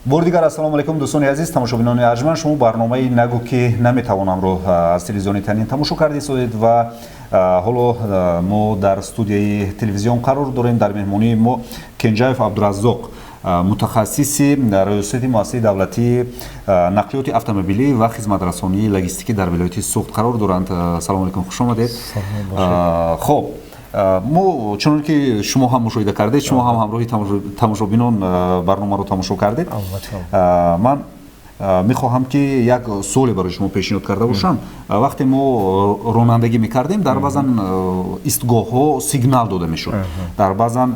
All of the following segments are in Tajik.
Бори дигар ассалому алайкум, дӯстони азиз, тамошобинони арҷманд. Шумо барномаи «Нагӯ ки наметавонамро» аз телевизиони Танин тамошо карда истодед ва ҳоло мо дар студияи телевизион қарор дорем. Дар меҳмонии мо Кенҷаев Абдураззоқ, мутахассиси раёсати муассисаи давлатии нақлиёти автомобилӣ ва хизматрасонии логистикӣ дар вилояти Суғд қарор доранд. Салому алайкум, хуш омадед. Хоб, мо, чунон ки шумо ҳам мушоҳида кардед, шумо ҳам ҳамроҳи тамошобинон барномаро тамошо кардед, ман мехоҳам, ки як суоле барои шумо пешниҳод карда бошам. Вақте мо ронандагӣ мекардем, дар баъзан истгоҳҳо сигнал дода мешуд, дар баъзан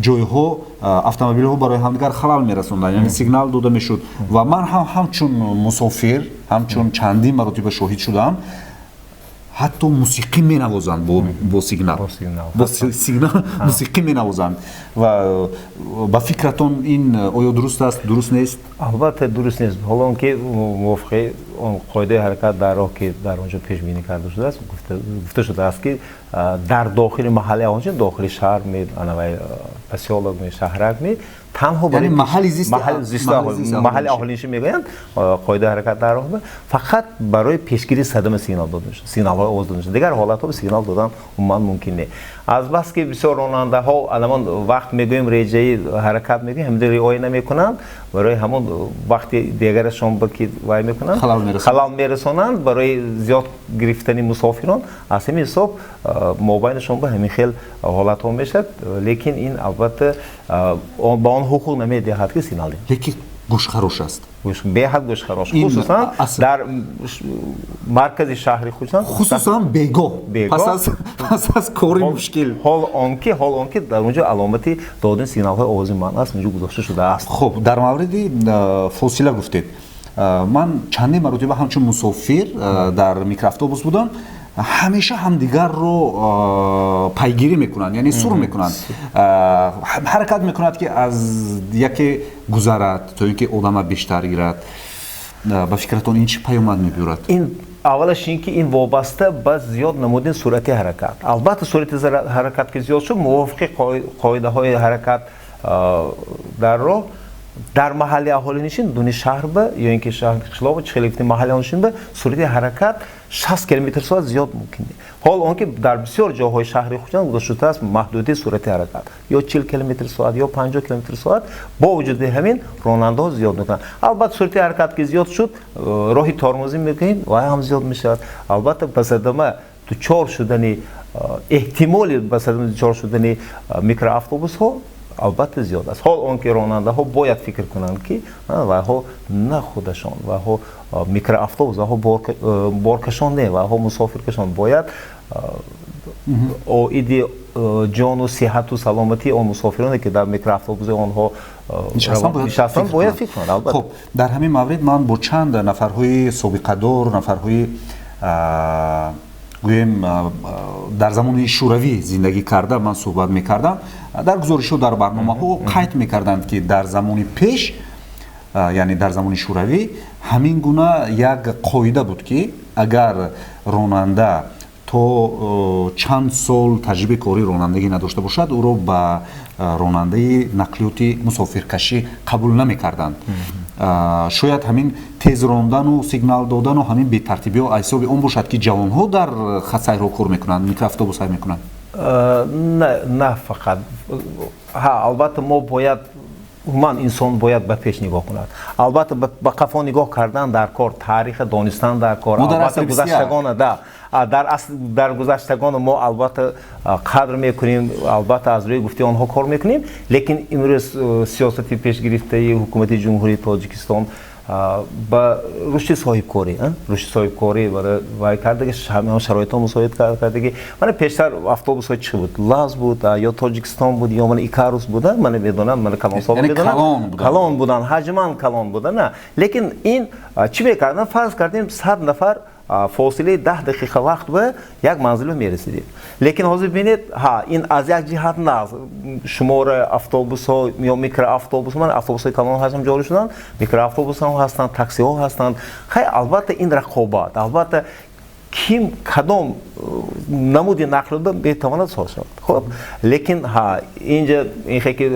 ҷойҳо автомобилҳо барои ҳамдигар халал мерасонданд, яъне сигнал дода мешуд. Ва ман ҳам ҳамчун мусофир, ҳамчун чандин маротиба шоҳид шудам, ҳатто мусиқӣ менавозанд бо сигнал, бо сигнал мусиқӣ менавозанд. Ва ба фикратон, ин оё дуруст аст, дуруст нест? Албатта, дуруст нест. Ҳоло он ки мувофиқи он қоидаи ҳаракат дар роҳ, ки дар он ҷо пешбинӣ карда шудааст, гуфта шудааст, ки дар дохили маҳалли аҳолинишин, дохили шаҳр ми, посёлок ми, шаҳрак ми, танҳо маҳалли аҳолинишин мегӯянд, қоидаи ҳаракат дар роҳ фақат барои пешгирии садама сигнал дода мешавад, сигналҳои овоз дода мешавад. Дигар ҳолатҳо сигнал додан умуман мумкин не. Азбаски бисёр ронандаҳо анамон вақт мегӯем, реҷаи ҳаракат мегӯем, ҳамин риоя намекунанд, барои ҳамон вақти дигарашон ба ки вай мекунанд, халал мерасонанд барои зиёд гирифтани мусофирон. Аз ҳамин ҳисоб мобайнашон ба ҳамин хел ҳолатҳо мешавад. Лекин ин, албатта, ба он ҳуқуқ намедиҳад, ки сигнал диҳад. Лекин гӯшхарош аст. Беҳад гӯшхарош, хусусан дар маркази шаҳри Хуҷанд. Хусусан бегоҳ, пас аз кори мушкил. Ҳол он ки дар онҷо аломати додани сигналҳои овози манъ аст, онҷо гузошта шудааст. Хуб, дар мавриди фосила гуфтед. Ман чандин маротиба ҳамчун мусофир дар микроавтобус будам, ҳамеша ҳамдигарро пайгирӣ мекунанд, яъне сур мекунанд, ҳаракат мекунад, ки аз яке гузарад, то ин ки одама бештар гирад. Ба фикратон, ин чӣ паёмад мебиёрад? Ин аввалаш ин ки ин вобаста ба зиёд намудани суръати ҳаракат. Албатта, суръати ҳаракат ки зиёд шуд, мувофиқи қоидаҳои ҳаракат дар роҳ дар маҳалли аҳолинишин, дуни шаҳр ба ё ин ки шаҳр, қишлоқ, чӣ хеле гуфтем, маҳалли аҳолинишин ба суръати ҳаракат 60 километр соат зиёд мумкин. Ҳол он ки дар бисёр ҷоҳои шаҳри Хуҷанд гузошта шудааст маҳдудии суръати ҳаракат ё 40 километр соат, ё 50 километр соат. Бо вуҷуди ҳамин ронандаҳо зиёд мекунанд. Албатта, суръати ҳаракат ки зиёд шуд, роҳи тормозӣ мекунем, вай ҳам зиёд мешавад. Албатта, ба садама дучор шудани, эҳтимоли ба садама дучор шудани микроавтобусҳо, албатта, зиёд аст. Ҳол он ки ронандаҳо бояд фикр кунанд, ки вайҳо на худашон, вайҳо микроавтобус, вайҳо боркашон не, вайҳо мусофиркашон, бояд оиди ҷону сиҳату саломатии он мусофироне, ки дар микроавтобуси онҳо нишастанд, бояд фикр кунанд, албатта. Хуб, дар ҳамин маврид ман бо чанд нафарҳои собиқадор, нафарҳои, гӯем, дар замони Шӯравӣ зиндагӣ карда, ман суҳбат мекардам. Дар гузоришҳо, дар барномаҳо қайд мекарданд, ки дар замони пеш, яъне дар замони Шӯравӣ, ҳамин гуна як қоида буд, ки агар ронанда то чанд сол таҷрибаи кории ронандагӣ надошта бошад, ӯро ба ронандаи нақлиёти мусофиркашӣ қабул намекарданд. Шояд ҳамин тез рондану сигнал додану ҳамин бетартибиҳо аз ҳисоби он бошад, ки ҷавонҳо дар хатсайрҳо кор мекунанд, микроавтобус ҳай мекунанд. На фақат. Ҳа, албатта, мо бояд, умуман инсон бояд ба пеш нигоҳ кунад. Албатта, ба қафо нигоҳ кардан дар кор, таъриха донистан дар кор. Албатта, гузаштагона да дар асл дар гузаштагона мо, албатта, қадр мекунем, албатта, аз рӯи гуфтаи онҳо кор мекунем. Лекин имрӯз сиёсати пешгирифтаи ҳукумати Ҷумҳурии Тоҷикистон ба рушди соҳибкорӣ, рушди соҳибкорӣ вай кардаги, шароитҳо мусоид кардаги. Мана, пештар автобусҳо чӣ буд? ЛАЗ буд ё Тоҷикистон буд, ё мана Икарус буда, мана медонам, мана калонсол медонам, калон буданд, ҳаҷман калон буда, на? Лекин ин чӣ мекарданд? Фарз кардем, 100 нафар фосилаи 10 дақиқа вақт ба як манзило мерасидем. Лекин ҳозир бинед, ҳа, ин аз як ҷиҳат нағз, шумори автобусҳо ё микроавтобус, ман автобусҳои калон ҳастам, ҷорӣ шуданд, микроавтобусҳо ҳастанд, таксиҳо ҳастанд. Хай, албатта, ин рақобат, албатта, ким кадом намуди нақлиётба метавонад соз шавад. Хуб, лекин ҳа, инҷа ин хе ки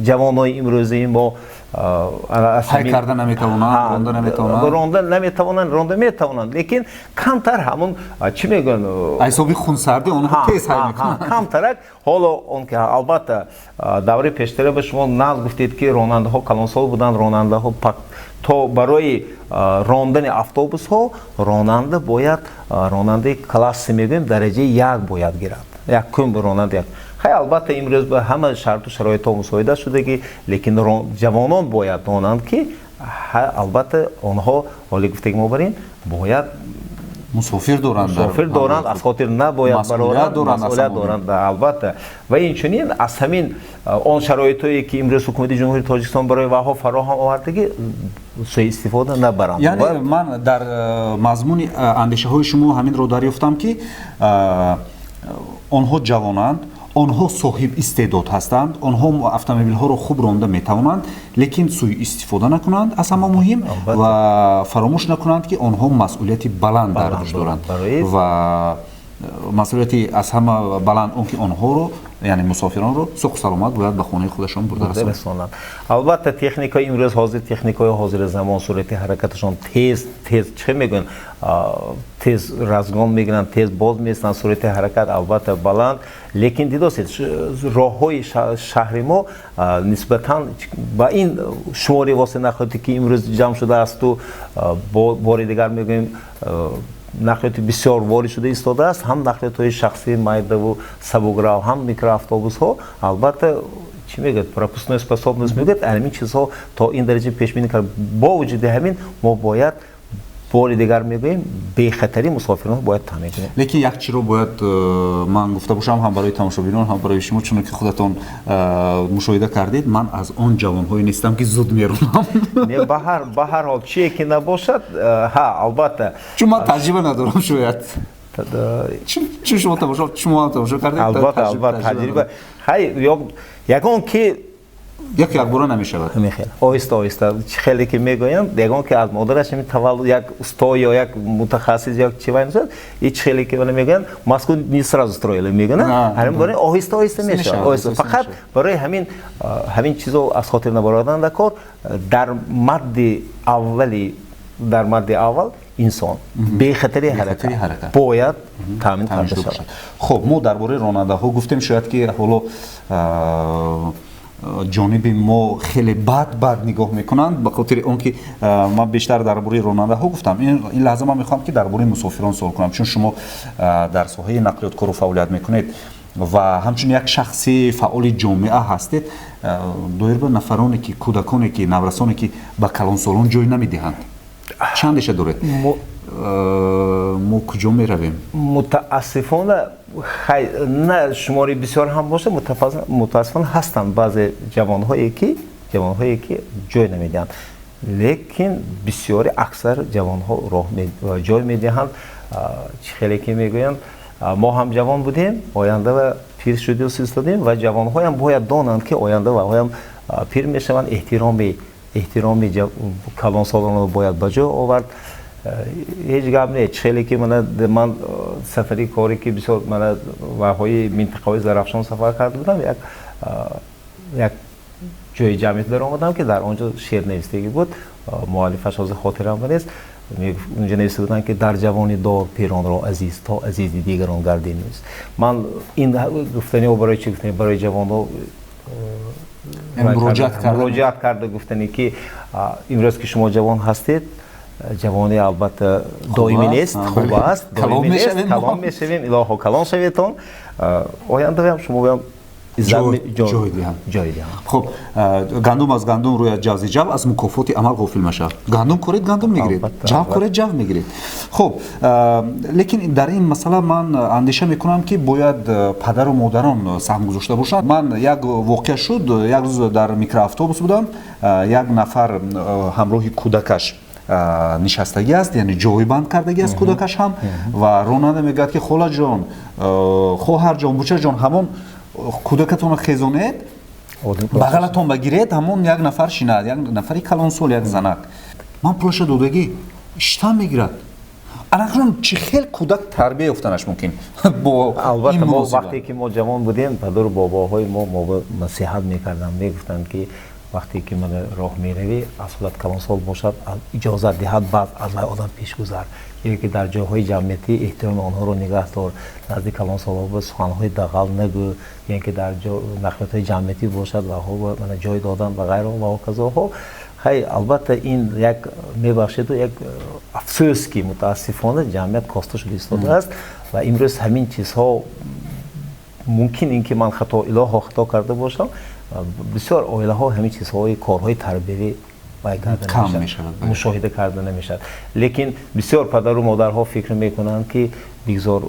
ҷавонои имрӯзаи мо Ҳай карда наметавонанд, ронда наметавонанд. Ронда наметавонанд, ронда метавонанд, лекин камтар ҳамун чӣ мегӯянд, ҳисоби хунсардӣ онҳо тез ҳай мекунанд. Камтарак. Ҳоло он ки албатта давраи пештара ба шумо нағз гуфтед, ки ронандаҳо калонсол буданд, ронандаҳо то барои рондани автобусҳо ронанда бояд ронандаи класси мегӯем дараҷаи як бояд гирад, якум ронанда як. Хай, албатта, имрӯз ба ҳама шарту шароитҳо мусоидат шудагӣ, лекин ҷавонон бояд донанд, ки албатта онҳо ҳоли гуфтаги мо бар ин бояд мусофир доранд. Мусофир доранд, аз хотир набояд бароранд, масъулият доранд, албатта. Ва инчунин аз ҳамин он шароитҳое, ки имрӯз ҳукумати Ҷумҳурии Тоҷикистон барои ваҳо фароҳам овардагӣ, суистифода набаранд. Яъне ман дар мазмуни андешаҳои шумо ҳаминро дарёфтам, ки онҳо ҷавонанд, онҳо соҳиб истеъдод ҳастанд, онҳо автомобилҳоро хуб ронда метавонанд, лекин сӯистифода накунанд, аз ҳама муҳим, ва фаромӯш накунанд, ки онҳо масъулияти баланд дар дӯш доранд ва масъулияти аз ҳама баланд он ки онҳоро, яъне мусофиронро, соҳу саломат бояд ба хонаи худашон бурда расонанд. Албатта, техникаи имрӯз ҳозир, техникаи ҳозири замон, суръати ҳаракаташон тез тез, чӣ мегӯянд, тез разгон мегиранд, тез боз меистанд, суръати ҳаракат албатта баланд. Лекин дидосед, роҳҳои шаҳри мо нисбатан ба ин шумори восита нақлиёте, ки имрӯз ҷамъ шудаасту, бори дигар мегӯем, нақлиёти бисёр ворид шуда истодааст, ҳам нақлиётҳои шахсии майдаву сабукрав, ҳам микроавтобусҳо, албатта, чӣ мегӯяд, пропускной способность мегӯяд, ҳамин чизҳо то ин дараҷа пешбинӣ кард. Бо вуҷуди ҳамин мо бояд, бори дигар мегӯем, бехатарии мусофиронро бояд таъмин кунем. Лекин як чиро бояд ман гуфта бошам ҳам барои тамошобинон, ҳам барои шумо, чуно ки худатон мушоҳида кардед, ман аз он ҷавонҳое нестам, ки зуд меронам. Не, ба ҳар ҳол, чие ки набошад, ҳа, албатта. Чун ман таҷриба надорам, шояд чун шумо тамошо, шумо тамошо кардед. Албатта, таҷриба, хай, ягон ки як якбора намешавад. Мехел оҳиста оҳиста, хеле ки мегӯянд, ягон ки аз модараш ҳамин таваллуд як усто ё як мутахассис ё чи вай мешавад, и чи хеле ки мегӯянд, Москву не сразу строили, мегӯянд, ҳамин барои оҳиста оҳиста мешавад, оҳиста. Фақат барои ҳамин чизо аз хотир набародан дар кор, дар мадди аввали, дар мадди аввал инсон, бехатари ҳаракат бояд таъмин карда шавад. Хуб, мо дар бораи ронандаҳо гуфтем, шояд ки ҳоло ҷониби мо хеле бад бад нигоҳ мекунанд ба хотири он ки ман бештар дар бораи ронандаҳо гуфтам. Ин лаҳза ман мехоҳам, ки дар бораи мусофирон суол кунам, чун шумо дар соҳаи нақлиёт кору фаъолият мекунед ва ҳамчун як шахси фаъоли ҷомеа ҳастед. Доир ба нафароне ки, кӯдаконе ки, наврасоне ки ба калонсолон ҷой намедиҳанд, чӣ андеша доред? Мо куҷо меравем? Мутаассифона, хай, на шумори бисёр ҳам бошад, мутаассифона ҳастанд баъзе ҷавонҳое ки ҷой намедиҳанд, лекин бисёри, аксар ҷавонҳо роҳ ҷой медиҳанд. Чӣ хеле ки мегӯянд, мо ҳам ҷавон будем, оянда ва пир шуду истодем, ва ҷавонҳоям бояд донанд, ки оянда ваҳоям пир мешаванд, эҳтироми калонсолонро бояд ба ҷо овард. Ҳеҷ гап не, чӣ хеле ки ман сафари коре ки бисёр мана ваҳои минтақаҳои Зарафшон сафар карда будам, як ҷои ҷамъият даромадам, ки дар он ҷо шеър навистагӣ буд, муаллифаш ҳозир хотирам нест. Унҷо нависта буданд, ки дар ҷавони дор пиронро азиз, то азизи дигарон гардӣ нест. Ман ин гуфтаниҳо барои чӣ гуфтани, барои ҷавонҳо муроҷиат карда гуфтане, ки имрӯз ки шумо ҷавон ҳастед, ҷавонӣ албатта доимӣ нест, хуб аст, доимӣ нест, калон мешавем, илоҳо калон шаветон, ояндаам шумоям ҷой диҳам. Ҷой диҳам. Хуб, гандум аз гандум рӯяд, ҷав зи ҷав, аз мукофоти амал ғофил машав. Гандум коред, гандум мегиред, ҷав коред, ҷав мегиред. Хуб, лекин дар ин масъала ман андеша мекунам, ки бояд падару модарон саҳм гузошта бошанд. Ман як воқеа шуд: як рӯз дар микроавтобус будам, як нафар ҳамроҳи кӯдакаш нишастагӣ аст, яъне ҷой банд кардагӣ аст кӯдакаш ҳам, ва ронанда мегӯяд, ки холаҷон, хоҳарҷон, бучаҷон, ҳамон кӯдакатонро хезонед, бағалатон багиред, ҳамон як нафар шинад, як нафари калонсол, як занак. Ман пулаша додагӣ, иштан мегирад. Анакнун чӣ хел кӯдак тарбия ёфтанаш мумкин бо? Албатта, мо вақте ки мо ҷавон будем, падару бобоҳои мо мо насиҳат мекарданд, мегуфтанд, ки Вақте ки ман роҳ меравӣ, аз худат калонсол бошад, иҷозат диҳад, баъд аз вай одам пеш гузар. Ё ки дар ҷойҳои ҷамъиятӣ эҳтироми онҳоро нигаҳ дор, назди калонсолҳо суханҳои дағал нагӯ, ё ки дар нақлиётҳои ҷамъиятӣ бошад ва ҷой додан ва ғайро ва ҳоказоҳо. Хай, албатта, ин як мебахшеду як афсӯс, ки мутаассифона ҷамъият коста шуда истодааст ва имрӯз ҳамин чизҳо мумкин ин ки ман хато, илоҳо хато карда бошам, бисёр оилаҳо ҳамин чизҳои корҳои тарбиявӣ мушоҳида карда намешавад. Лекин бисёр падару модарҳо фикр мекунанд, ки бигзор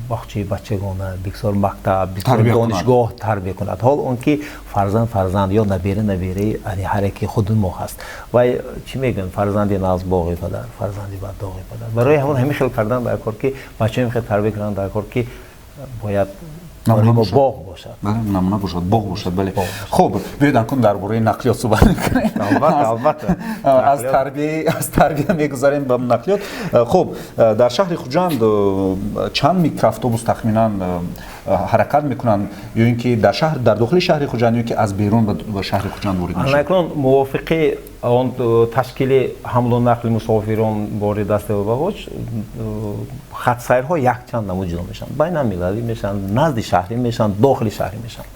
боғчаи бачагона, бигзор мактаб, бигзор донишгоҳ тарбия кунад. Ҳол он ки фарзанд фарзанд ё набера набераи ҳар яки худи мо ҳаст. Вай чӣ мегӯянд? Фарзанди нағз боғи падар, фарзанди бад доғи падар. Барои ҳамон ҳамин хел кардан дар кор, ки бачаҳо хел тарбия кардан дар кор, ки бояд боғ бошад. Намуна бошад, боғ бошад, бале. Хуб, биёед акнун дар бораи нақлиёт суҳбат мекунем. Албатта, албатта. Аз тарбия мегузарем ба нақлиёт. Хуб, дар шаҳри Хуҷанд чанд микроавтобус тахминан ҳаракат мекунанд, ё ин ки дар шаҳр, дар дохили шаҳри Хуҷанд, ё ки аз берун ба шаҳри Хуҷанд ворид мешаванд? Акнун мувофиқи он ташкили ҳамлу нақли мусофирон бори дастабаҳоч хатсайрҳо якчанд намуд ҷудо мешаванд: байналмилалӣ мешаванд, назди шаҳрӣ мешаванд, дохили шаҳрӣ мешаванд.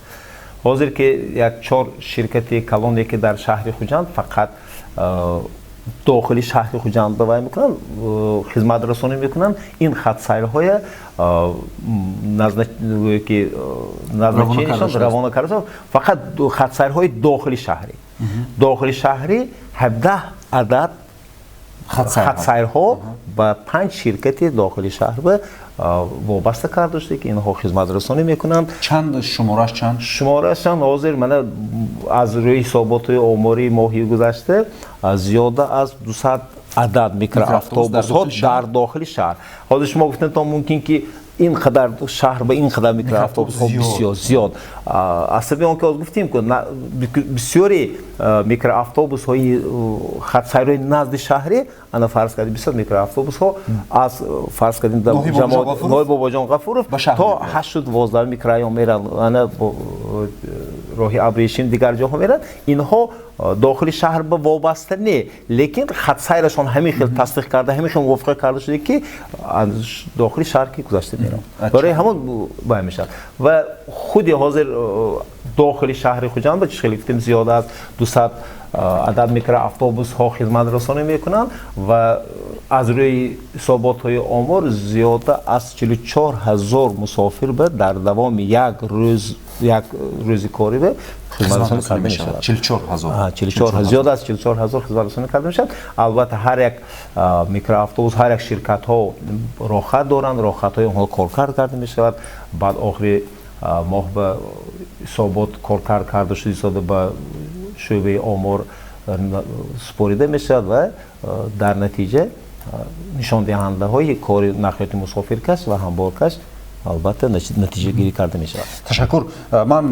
Ҳозир ки як чор ширкати калоне, ки дар шаҳри Хуҷанд фақат дохили шаҳри Хуҷанд вай мекунанд, хизматрасонӣ мекунанд, ин хатсайрҳоя ки назначениашон равона карда фақат хатсайрҳои дохили шаҳрӣ. Дохили шаҳрӣ 17 адад хатсайрҳо ба 5 ширкати дохили шаҳр вобаста карда шуда, ки инҳо хизматрасонӣ мекунанд. Чанд шумораш, чанд? Шуморашон ҳозир мана аз рӯи ҳисоботи омории моҳи гузашта зиёда аз 200 адад микроавтобусҳо дар дохили шаҳр. Ҳозир шумо гуфтед, то мумкин ки ин қадар шаҳр ба ин қадар микроавтобусҳо бисёр зиёд. Аз сабаби он ки ҳозир гуфтем, ки бисёри микроавтобусҳои хатсайрҳои назди шаҳрӣ, ана фарз кардем, бисёр микроавтобусҳо аз фарз кардем ноҳияи Бобоҷон Ғафуров то 812 микрорайон меранд, ана роҳи Абрешим, дигар ҷоҳо меранд. Инҳо дохили шаҳр ба вобаста не, лекин хатсайрашон ҳамин хел тасдиқ карда, ҳамин хел мувофиқа карда шуда, ки дохили шаҳр ки гузашта мераванд. Барои ҳамон бай мешавад. Ва худи ҳозир дохили шаҳри Хуҷанд ба чӣ хеле гуфтем, зиёда аз 200 адад микроавтобусҳо хизматрасонӣ мекунанд ва аз рӯи ҳисоботҳои омор зиёда аз 44 ҳазор мусофир ба дар давоми як рӯз, як рӯзи корӣ ба хизматрасонӣ карда мешавад. 44 ҳазор. 44, зиёда аз 44 ҳазор хизматрасонӣ карда мешавад. Албатта, ҳар як микроавтобус, ҳар як ширкатҳо роҳхат доранд, роҳхатҳои онҳо коркард карда мешавад. Баъд охири моҳ ба ҳисобот коркард карда шуда истода ба шӯъбаи омор супорида мешавад ва дар натиҷа нишондиҳандаҳои кори нақлиёти мусофиркаш ва ҳамборкаш албатта натиҷагирӣ карда мешавад. Ташаккур. Ман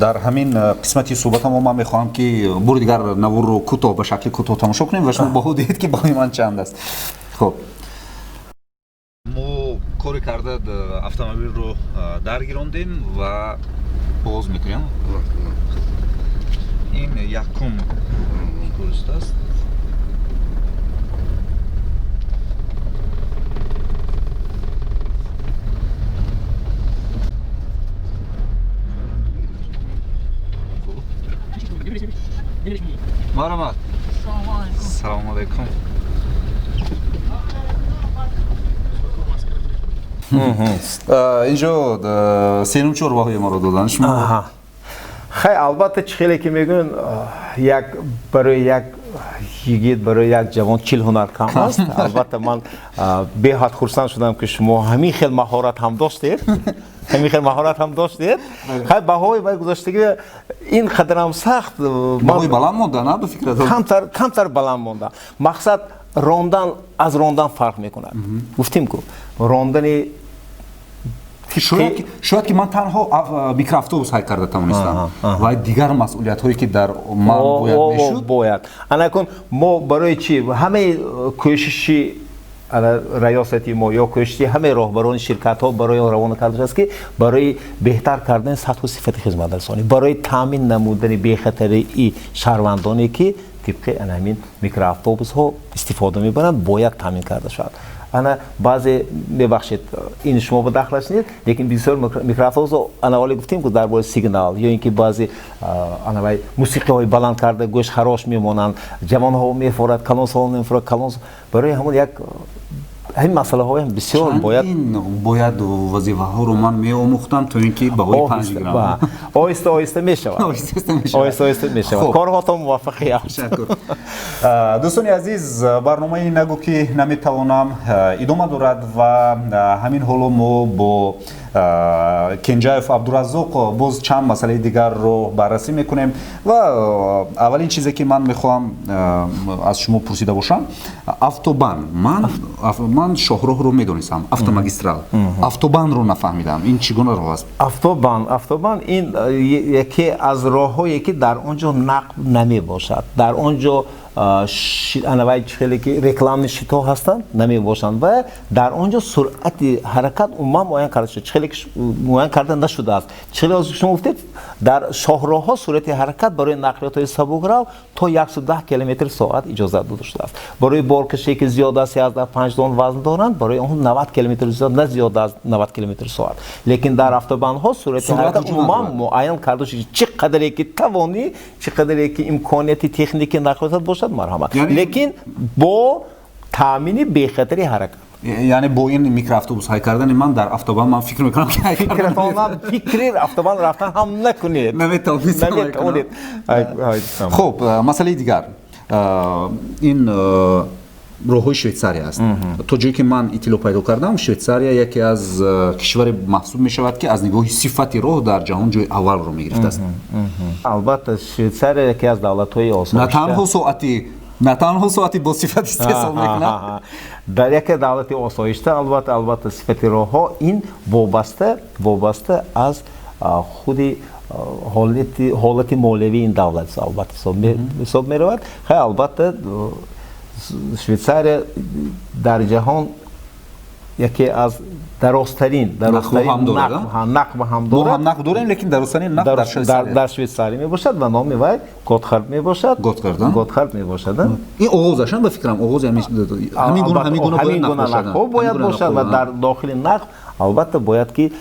дар ҳамин қисмати суҳбатамо ман мехоҳам, ки бори дигар наворро кӯтоҳ, ба шакли кӯтоҳ тамошо кунем ва шумо баҳо диҳед, ки баҳои ман чанд аст. Хуб, мо коре карда автомобилро даргирондем ва оғоз мекунем. Ин якум скорость аст. Марҳамат. Салому алайкум. Инҷо сенум чор баҳои моро доданд шумо. Хай, албатта, чӣ хеле ки мегӯянд, як барои як йигит, барои як ҷавон 40 ҳунар кам аст. Албатта, ман беҳад хурсанд шудам, ки шумо ҳамин хел маҳорат ҳам доштед, ҳамин хел маҳорат ҳам доштед. Хай, баҳои вай гузаштагӣ ин қадарам сахт. Баҳои баланд монда, на ба фикрат? Камтар баланд монда. Мақсад, рондан аз рондан фарқ мекунад. Гуфтем ку, рондани Шояд ки ман танҳо микроавтобус ҳай карда тавонистам ва дигар масъулиятҳое, ки дар ман бояд мешуд. Бояд. Ана кун, мо барои чӣ ҳамаи кӯшиши раёсати мо ё кӯшиши ҳамаи роҳбарони ширкатҳо барои он равона карда шудааст, ки барои беҳтар кардани сатҳу сифати хизматрасонӣ, барои таъмин намудани бехатарии шаҳрвандоне, ки тибқи ана ҳамин микроавтобусҳо истифода мебаранд, бояд таъмин карда шавад. Ана баъзе, мебахшед, ин шумо ба дахлаш нест, лекин бисёр микроавтобусҳо, ана ҳоле гуфтем, ки дар бораи сигнал ё ин ки баъзе ана вай мусиқиҳои баланд карда гӯшхарош мемонанд, ҷавонҳо мефорад, калонсолон мефорад, калон. Барои ҳамон як ҳамин масъалаҳоям бисёр бояд. Бояд вазифаҳоро ман меомӯхтам, то ин ки баҳои 5 гирам. Оҳиста оҳиста мешавад, оҳиста оҳиста мешавад. Корҳотон муваффақият. Дӯстони азиз, барномаи «Нагӯ, ки наметавонам» идома дорад ва ҳамин ҳоло мо бо Кенҷаев Абдураззоқ боз чанд масъалаи дигарро баррасӣ мекунем. Ва аввалин чизе, ки ман мехоҳам аз шумо пурсида бошам, автобан. Ман шоҳроҳро медонистам, автомагистрал, автобанро нафаҳмидам. Ин чӣ гуна роҳ аст? Автобан ин яке аз роҳҳое, ки дар он ҷо нақб намебошад, дар он ҷо анавай хеле ки рекламный щитҳо ҳастанд, намебошанд ва дар он ҷо суръати ҳаракат умуман муайян карда шуда, хеле муайян карда нашудааст. Хеле шумо гуфтед, дар шоҳроҳҳо суръати ҳаракат барои нақлиётҳои сабукрав то 110 километр соат иҷозат дода шудааст. Барои боркаше, ки зиёд аз 35 тонн вазн доранд, барои онҳо 90 километр зиёд, на зиёд аз 90 километр соат. Лекин дар автобанҳо суръати ҳаракат умуман муайян карда шуда, чӣ қадаре ки тавонӣ, чӣ қадаре ки имконияти техники нақлиётат бошад, марҳамат, лекин бо таъмини бехатари ҳаракат. Яъне бо ин микроавтобус ҳай кардани ман дар автобан, ман фикр мекунам, ки фикри автобан рафтан ҳам накунед. Наметавонед. Хуб, масъалаи дигар ин роҳҳои Швейтсария аст. То ҷое ки ман иттилоъ пайдо кардам, Швейтсария яке аз кишваре маҳсуб мешавад, ки аз нигоҳи сифати роҳ дар ҷаҳон ҷои аввалро мегирифтааст. Албатта, Швейтсария яке аз давлатҳои осон. На танҳо соати бо сифат истеҳсол мекунад. Дар яке давлати осоишта, албатта, сифати роҳҳо ин вобаста аз худи ҳолати молиявии ин давлат, албатта, ҳисоб меравад. Хай, албатта, Швейтсария дар ҷаҳон яке аз дарозтарин нақб ҳам дорад. Нақб дорем, лекин дарозтарин нақб дар Швейтсария мебошад ва номи вай Готхард мебошад. Готхард. Готхард мебошад. Ин оғозашам, ба фикрам, оғози ҳамин гуна нақбҳо бояд бошад ва дар дохили нақб, албатта, бояд ки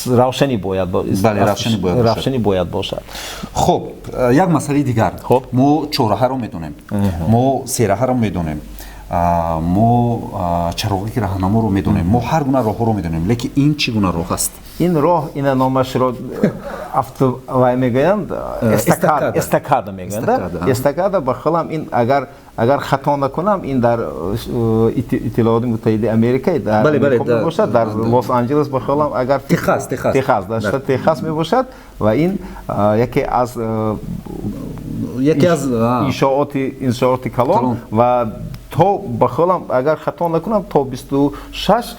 равшанӣ бояд равшанӣ бояд бошад. Хуб, як масъалаи дигар. Мо чораҳаро медонем, мо сераҳаро медонем, мо чароғи раҳнаморо медонем, мо ҳар гуна роҳҳоро медонем, лекин ин чӣ гуна роҳ аст? Ин роҳ, ина номашро авто вай мегӯянд, эстакада мегӯянд. Эстакада, ба хилам, ин агар хато накунам, ин дар Иттилоҳоти Муттаҳидаи Америка дар мебошад, дар Лос Анҷелес, ба хилам, агар Техас. Техас, дар штати Техас мебошад ва ин яке аз яке аз иншооти калон ва то, ба хилам, агар хато накунам, то 26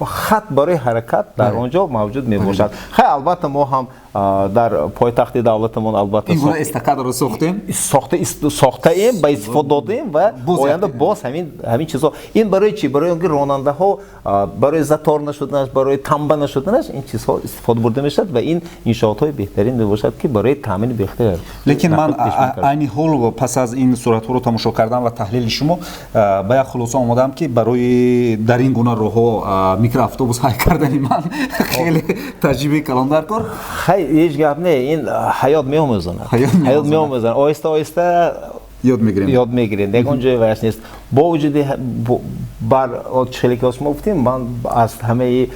хат барои ҳаракат дар он ҷо мавҷуд мебошад. Хай, албатта, мо ҳам дар пойтахти давлатамон, албатта, ин гуна эстакадаро сохтем. Сохтаем, ба истифода додем ва оянда боз ҳамин чизҳо. Ин барои чӣ? Барои он ки ронандаҳо барои затор нашуданаш, барои тамба нашуданаш ин чизҳо истифода бурда мешавад ва ин иншоотҳои беҳтарин мебошад, ки барои таъмини беҳтар. Лекин ман айни ҳол, пас аз ин суратҳоро тамошо кардан ва таҳлили шумо, ба як хулоса омадам, ки барои дар ин гуна роҳҳо микроавтобус ҳай кардани ман хеле таҷрибаи калон дар кор. Хай, ҳеҷ гап не, ин ҳаёт меомӯзонад, ҳаёт меомӯзонад, оҳиста оҳиста. Ёд мегирем. Ёд мегирем, ягон ҷои ваяш нест. Бо вуҷуди бар хеле ки шумо гуфтем, ман аз ҳамаи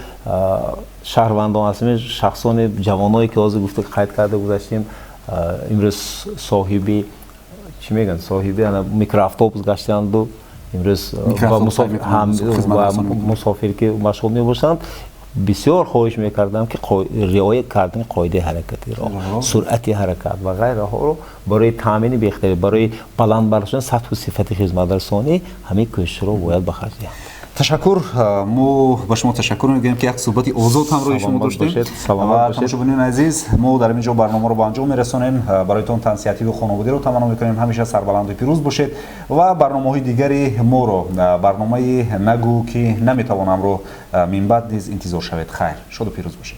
шаҳрвандон, аз ҳамаи шахсони ҷавоное, ки ҳозир гуфта қайд карда гузаштем, имрӯз соҳиби, чӣ мегӯянд, соҳиби микроавтобус гаштанду имрӯз мусофир ки машғул мебошанд, бисёр хоҳиш мекардам, ки риоя кардани қоидаи ҳаракати роҳ, суръати ҳаракат ва ғайраҳоро барои таъмини беҳтарӣ, барои баланд бардоштани сатҳу сифати хизматрасонӣ ҳамин кӯшишро бояд ба харҷ диҳанд. Ташаккур, мо ба шумо ташаккур мегӯем, ки як суҳбати озод ҳамроҳи шумо доштем. Ва тамошобинони азиз, мо дар ин ҷо барномаро ба анҷом мерасонем. Бароятон тансиҳативу хонаводиро таманно мекунем. Ҳамеша сарбаланду пирӯз бошед ва барномаҳои дигари моро, барномаи «Нагӯ, ки наметавонамро» минбаъд низ интизор шавед. Хайр, шоду пирӯз бошед.